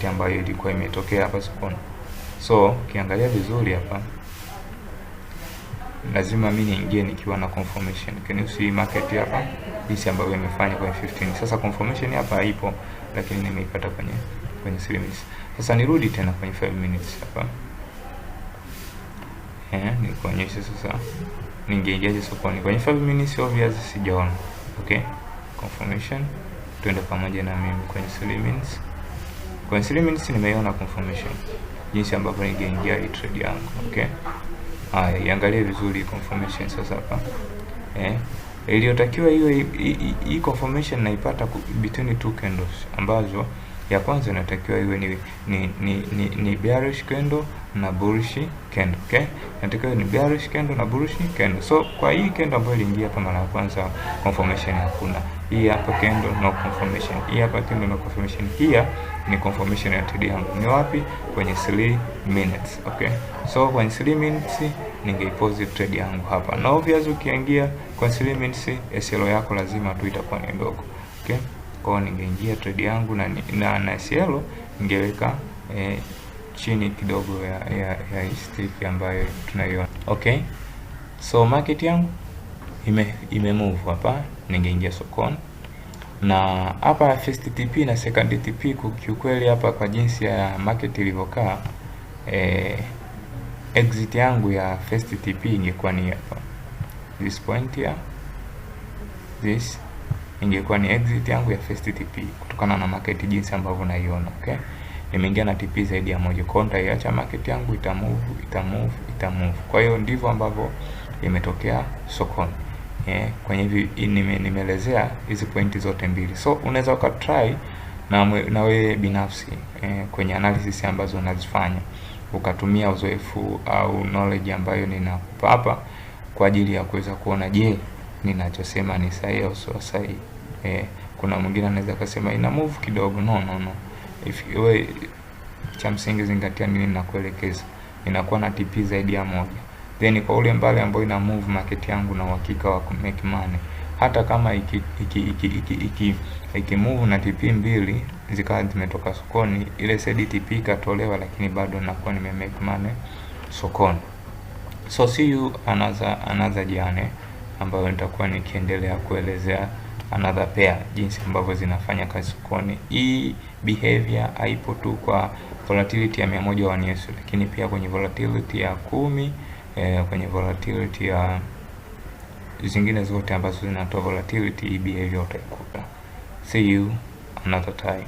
ambayo ilikuwa imetokea hapa sokoni. So ukiangalia vizuri hapa, lazima mi niingie nikiwa na confirmation. Can you see market hapa jinsi ambavyo imefanya kwenye 15? Sasa confirmation hapa haipo, lakini nimeipata kwenye 3 minutes. Sasa nirudi tena kwenye 5 minutes hapa, nikuonyeshe sasa ningeingiaje sokoni kwenye 5 minutes. Obvious sijaona, okay, confirmation. Twende pamoja na mimi kwenye 3 minutes. Kwenye 3 minutes nimeiona confirmation jinsi ambavyo ningeingia hii trade yangu, okay. Haya, iangalie vizuri confirmation sasa hapa. Iliyotakiwa hiyo hii confirmation naipata between two candles ambazo ya kwanza inatakiwa iwe ni bearish candle na bullish candle, okay? Inatakiwa ni bearish candle na bullish candle. So kwa hii candle ambayo iliingia hapa mara ya kwanza, confirmation hakuna. Hii hapa candle, no confirmation. Hii hapa candle, no confirmation. Hii ni confirmation ya trade yangu. Ni wapi? Kwenye 3 minutes, okay? So kwenye 3 minutes ningeipost trade yangu hapa. Na obvious ukiingia kwa 3 minutes, SL yako lazima tu itakuwa ni ndogo, okay? Kwa hiyo ningeingia trade yangu na SL ningeweka chini kidogo ya stick ambayo tunaiona. Okay, so market yangu ime move hapa, ningeingia sokoni na hapa first TP na second TP. Kiukweli hapa kwa jinsi ya market ilivyokaa, exit yangu ya first TP ingekuwa ni hapa, this point here, this ingekuwa ni exit yangu ya first TP kutokana na market jinsi ambavyo naiona. Okay, nimeingia na TP zaidi ya moja, kwa hiyo nitaiacha market yangu ita move, ita move, ita move. Kwa hiyo ndivyo ambavyo imetokea sokoni. Kwenye hivi nimeelezea hizi pointi zote mbili, so unaweza uka try na wewe binafsi kwenye analysis ambazo unazifanya ukatumia uzoefu au knowledge ambayo ninakupa hapa kwa ajili ya kuweza kuona, je, ninachosema ni sahihi au sio sahihi. Kuna mwingine anaweza akasema ina move kidogo. No, no, no. If wewe, cha msingi zingatia nini nakuelekeza. Inakuwa na TP zaidi ya moja, then kwa ule mbali ambao ina move market yangu na uhakika wa make money, hata kama iki move na TP mbili zikawa zimetoka sokoni, ile said TP ikatolewa, lakini bado nakuwa nime make money sokoni. So see you another journey ambayo nitakuwa nikiendelea kuelezea another pair jinsi ambavyo zinafanya kazi sokoni. Hii behavior haipo tu kwa volatility ya 100 1S, lakini pia kwenye volatility ya 10, kwenye volatility ya zingine zote ambazo zinatoa volatility, hii behavior utaikuta. See you another time.